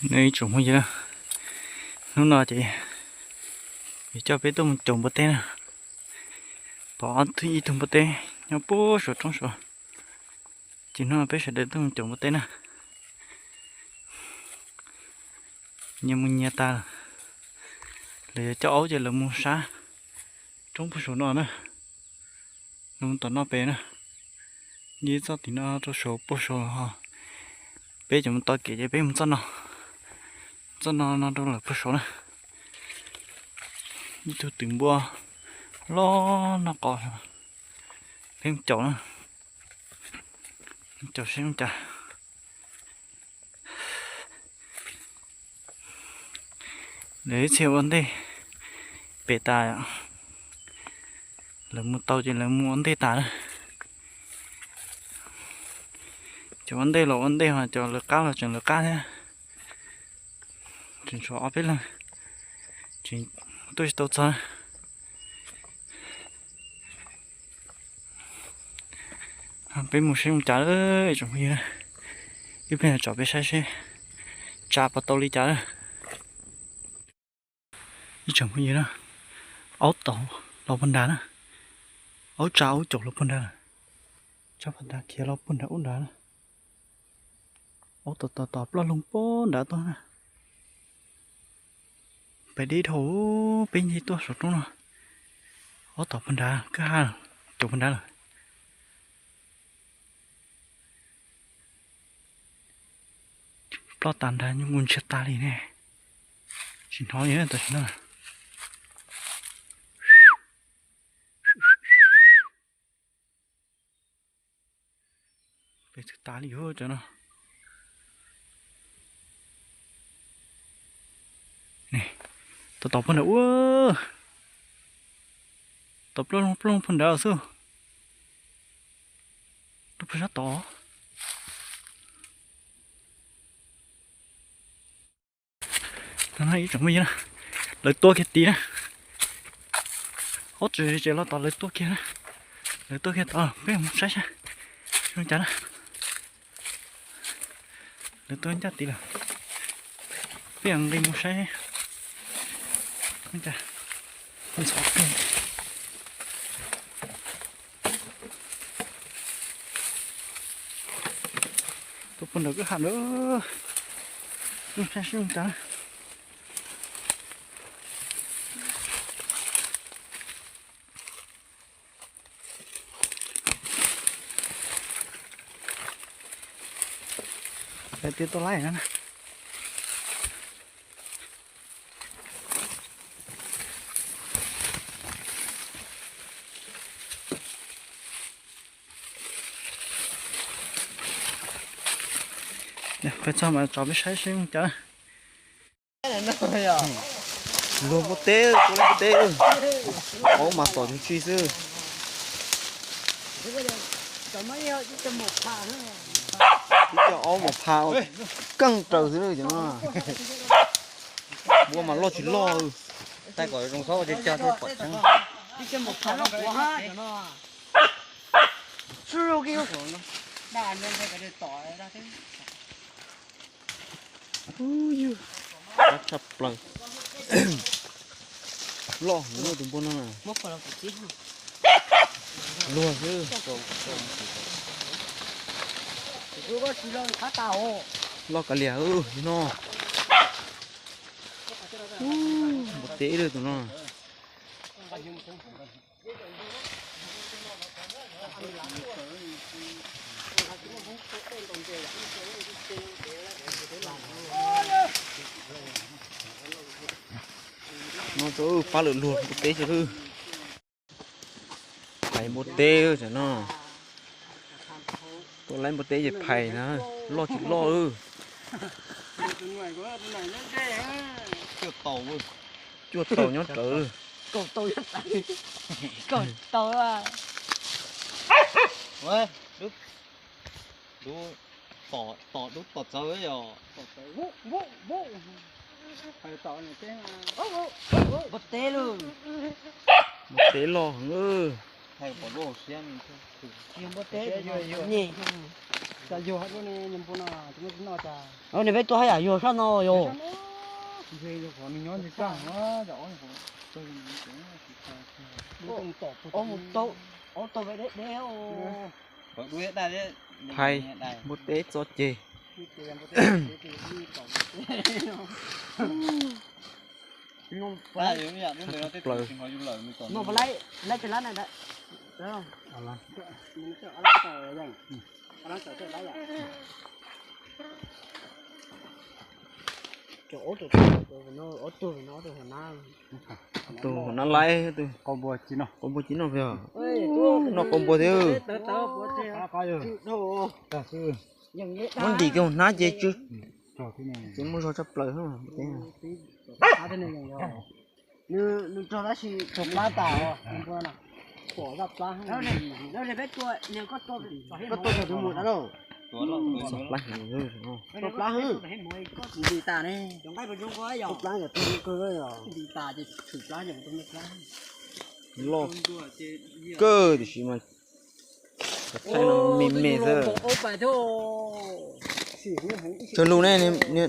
Nws ib tsoom phooj ywg, hnub no ces yuav coj peb tuaj mus caum npua teb na. Pom ob tug, ib tug npua teb nyob puag saum roob saud. Ces hnub no peb sawv daws tuaj mus caum npua teb na. Nyias mus nyias tas lawm. Lawv yuav coj aub ces lawv mus sab roob puag saum no na. Lawv mus tom no pem na. Nce txoj tim no rau saum puag saud ho. Peb cov mus tau kev ces peb mus txoj no. Txoj no no rau lawm puag saud na. Ib tug twm npua loj noj qos. Peb mus caum na. Caum seb zoo cas. Lawv ib txhia ua ntej pem tas. Lawv mus tau ces lawv mus ua ntej tas na. Cov ua ntej los ua ntej ho cov lawv qab los tseem lawv qab thiab. Tseem tshuav ob peb leeg tseem tuaj tsis tau txog. Peb mus seb zoo cas, ib tsoom phooj ywg. Ib pliag tsom peb saib seb tsa puas tau li cas. Ib tsoom phooj ywg na, aub tom los puag nrad na. Aub tsa aub caum los puag nrad lawm. Tsa puag nrad khiav los puag nrad ub nrad na. Aub tom tom tom ploj loo puag nrad tuaj na. Pais deb dhau, peb nce tuaj saum roob no. Aub tom puag nrad kwj ha, caum puag nrad lawm. Ploj tas nrad nyuj nkus ntsiag tas li ne. Tsis hnov li tam sim no. Peb twb tas li yuav cov no. Tom tom puag nrad ua, tom plooj plooj puag nrad xwb. Rau puag sab tod. Ib tsoom phooj ywg na, lawv tua kiag tid na. Ob txwm tsev los tom lawv tua kiag na. Lawv tua kiag tod, peb mus saib saib zoo cas na. Lawv tua ncaj tid lawm. Peb nqis mus saib. Ntxhov kawg. Tua puag nram kwj ha ntawd. Saib seb zoo cas. Lawv tias tuaj laij na. Peb txog mas tso peb saib seb zoo cas. Luag npua teb, tua npua teb, aub mas tom tug tsi xwb. Tib co aub mas pha keej raws xwb na cov no. Npua mas loj tsis loj. Tab kom zoo txhob ua cag cag thiaj pom tseeb. Ub yug, qab tshaj plaws. Loj heev tus npua no na. Luag xwb. Loj kav liam no. Npua teb lawm tus no. No rau pab lawm luag npua teb xwb lawm. Phais npua teb tam no. Tuaj laij npua teb ces phais na, loj tsis loj. Cuaj tau, cuaj tau nyob rawv. Tom dub tom txawv yom. Npua teb lawm. Npua teb loj heev. Yog npua teb, nws peb tuaj haj yam yog sab no yog. Phaib npua teb txoj ceg. Plaws. Tus hauv nab laib, tus qau npua ci no, qau npua thiab. Muab ntim kiag hauv hnab ces tsw, ces muaj zog tshaj plaws. Plab heev. Loj kawg tiam sis mas thaij no me me xwb. Tsawg lus ne?